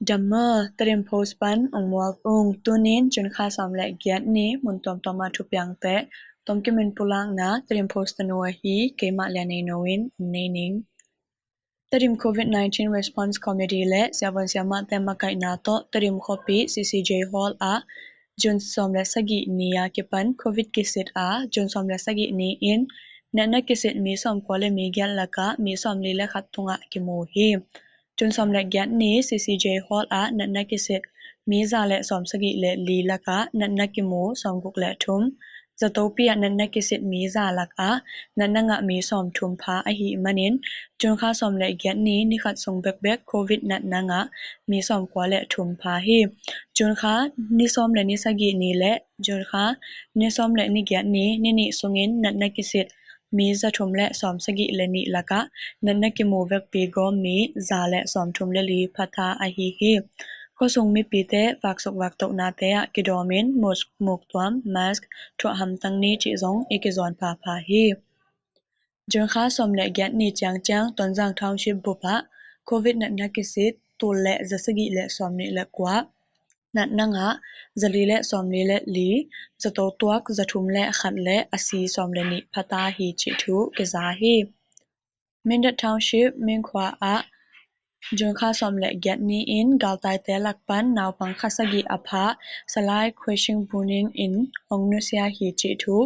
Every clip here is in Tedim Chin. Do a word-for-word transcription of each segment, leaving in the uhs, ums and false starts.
Dam maw, Tedim Post pan ong mual ung. Tunin June kha sawm le giat ni mun tuamtuam a thupiangte tomkim in pulakna Tedim Post tanu ahi keimah Lian Nei No in ong nei ning. Tedim Covid nineteen Response Committee le siavuan siamahte makaihna tawh Tedim khuapi C C J Hall ah June sawm le sagih ni a kipan Covid kisit a June sawm le sagih ni in natna kisit mi sawm kua le mi giat lakah mi sawm li le khat tungah kimu hi. June sawm le giat ni C C J Hall ah natna kisit mi za le sawm sagih le li lakah natna kimu sawm guk le thum. Zatopi ah natna kisit mi za lakah natna ngah mi sawm thum pha ahih manin June kha sawm le giat ni ni khat sung bekbek Covid natna ngah mi sawm kua le thum pha hi. June kha ni sawm le ni sagih ni le June kha ni sawm le ni giat ni ni nih sungin natna kisit mi za thum le sawm sagih le nih lakah natna kimu vekpi gawm mi za le sawm thum le li pha ta ahi hi. Khuasung mipite vaksuk vaktohnate ah kidawmin muk, muktuam, mask, thuah hamtang ni cih zong i kizawn phapha hi. June kha sawm le giat ni ciangciang Tonzang Township bup ah Covid natna kisit tul le za sagih le sawm nih le kua, natna ngah za li le sawm li le li, zato tuak za thum le khat le a si sawm le nih pha ta hi cih thu kiza hi. Mindat Township Mingkhua ah June kha sawm le giat ni in galtaite lak pan naupang kha sagih a phah Salai Khuishing Buning in hong nusia hi cih thu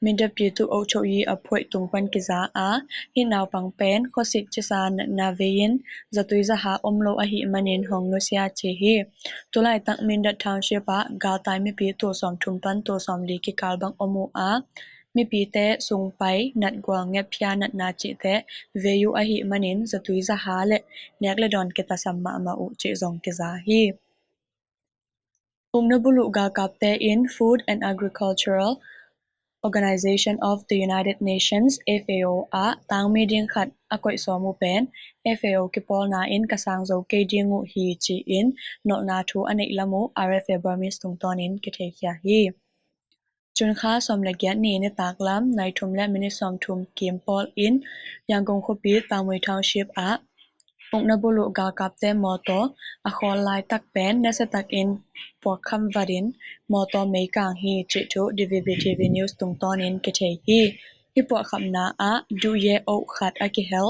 Mindat Pyithu Ochoyi a phuaih tung pan kiza a, hih naupang pen khuasik cisa natna vei in zatui zaha om lo ahih manin hong nusia ci hi. Tulaitak Mindat Township ah galtai mipi tul sawm thum pan tul sawm li kikal bang om uh a, mipite sungpai natgual ngetphia natna cihte vei uh ahih manin zatui zaha le nek le dawn kitasam mahmah uh cih zong kiza hi. Ukna buluh galkapte in Food and Agricultural Organization of the United Nations, F A O ah tangmi ding khat a koih sawm uh pen F A O kipawlna in ka sang zo kei ding uh hi ci-in nolhna thu a neih lam uh R F A Burmese tungtawnin kitheikhia hi. June kha sawm le giat ni nitak lam nai thum le minit sawm thum kim pawl in Yangon khuapi Tangmui Township ah ukna buluh galkapte mawtaw a khawl laitak pen nasiatakin puakkham vatin mawtaw meikang hi cih thu D V B T V News tungtawnin kithei hi. Hih puahkhamna ah duhye oh khat a kihel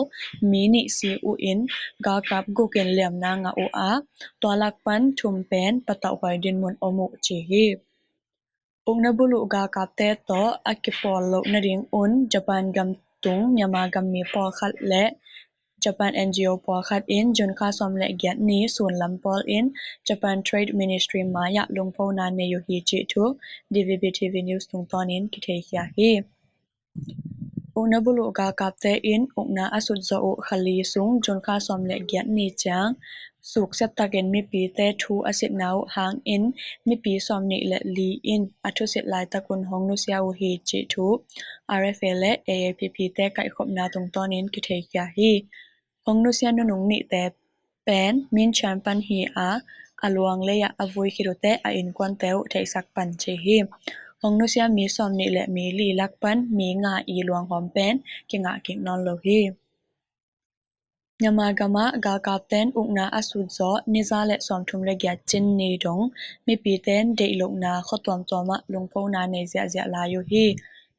mi nih si uh in galkap guk in liamna ngah uh a, tua lak pan thum pen patauhhuai dinmun om uh ci hi. Ukna buluh galkapte tawh a kipawl loh nading un Japan gam tung Myanmar gam mi pawlkhat le Japan N G O pawlkhat in June kha sawm le giat ni sun lam pawl in Japan Trade Ministry mai-ah lungphona nei uh hi cih thu D V B T V News tungtawnin kitheikhia hi. Ukna buluh galkapte in ukna a sutzawh uh kha li sung June kha sawm le giat ni ciang suksiat takin mipite thu a sitna uh hangin mipi sawm nih le li in a thusit laitak un hong nusia uh hi cih thu R F A le A A P P te kaihkhopna tungtawnin kitheikhia hi. Hong nusia nunung nihte pen Mincham pan hi a, a luang lei-ah a vui khit uh teh a innkuante uh theihsak pan ci hi. Hong nusia mi sawm nih le mi li lak pan mi nga i luanghawm pen kingah kik nawn lo hi. Myanmar gamah galkapten ukna a sutzawh ni za le sawm thum le giat cin ni dong mipiten deih lohna khua tuamtuamah lungphona nei ziahziah lai uh hi.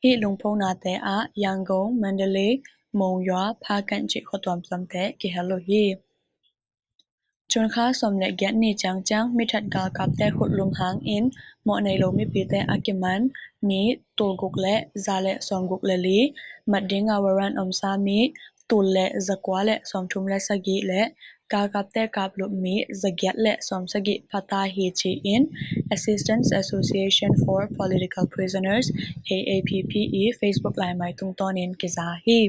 Hih lungphonate ah Yangon, Mandalay, Monywa, Phakan cih khua tuamtuamte kihel uh hi. June kha sawm le giat ni ciangciang mithat galkapte khutlum hangin mawh nei lo mipite a kiman mi tul guk le za le sawm guk le li, mat dinga warrant omsa mi tul le za kua le sawm thum le sagih le galkapte kaplup mi za giat le sawm sagih pha ta hi ci-in Assistance Association for Political Prisoners, A A P P i Facebook laimai tungtawnin kiza hi.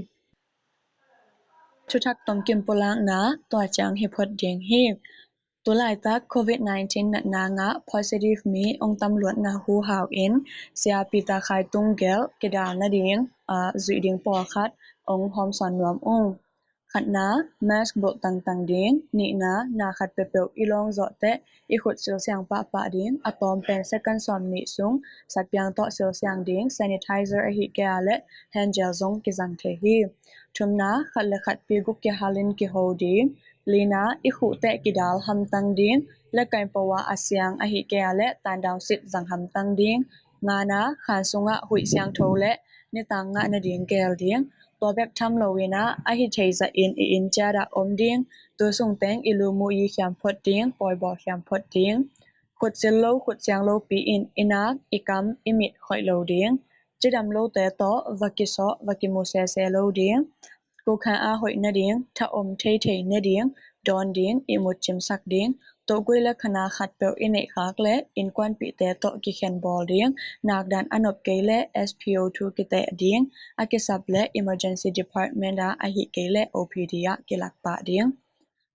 Thuthak tomkim pulakna tua ciang hi phot ding hi. Tulaitak Covid nineteen natna ngah positive mi ong tam luatna huhau in Sia Peter Khai Tung gelh kidal nading, ah, zuih ding pawlkhat ong hawmsawn nuam ung. Khatna, mask bulh tangtang ding. Nihna, na khat peuhpeuh i lawng zawh teh i khut silsiang pahpah ding. A tawm pen second sawm nih sung satpiang tawh silsiang ding. Sanitizer ahih kei a le hand gel zong kizang thei hi. Thumna, khat le khat pi guk kihalin kiho ding. Lina, i khuh teh kidal hamtang ding. Lekai powa a siang ahih kei a leh tandaun sit zang hamtang ding. Ngana, khan sungah huih siangtho leh nitang ngah nading geel ding. Tua bek tham loin ah, ahi thei zahin i inn ciat ah om ding. Tu sung teng i lu mu i khiam phot ding, pawi bawl khiam phot ding. Khut sil lo, khut siang lopi in i nak, i kam, i mit khoih lo ding. Cidam lote tawh va kisawh, va kimu sese lo ding. Kukha a hoih nading, tha om theithei nading, dawn ding, ihmut cimsak ding. Tohgui le khana khatpeuh i neih khak leh innkuanpihte tawh kikhen bawl ding. Nakdan a nop kei leh S P O two kiteh ding. A kisap leh emergency department ah, ahih kei leh O P D ah kilak pah ding.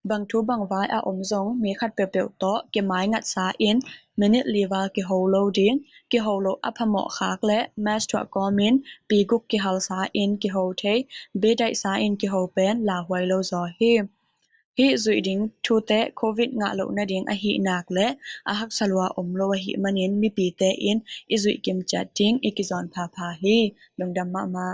Bang thu bang vai a om zong mi khat peuhpeuh tawh kimai ngatsa in minute li val kiho lo ding. Kiho lo a phamawh khak leh mask thuah kawmin pi guk kihalsa in kiho thei, bidaihsa in kiho pen lauhuai lo zaw hi. Hih zuih ding thute Covid ngah loh nading ahih nak leh a haksa lua om lo ahih manin mipite in i zuih kim ciat ding i kizawn phapha hi. Lungdam mahmah.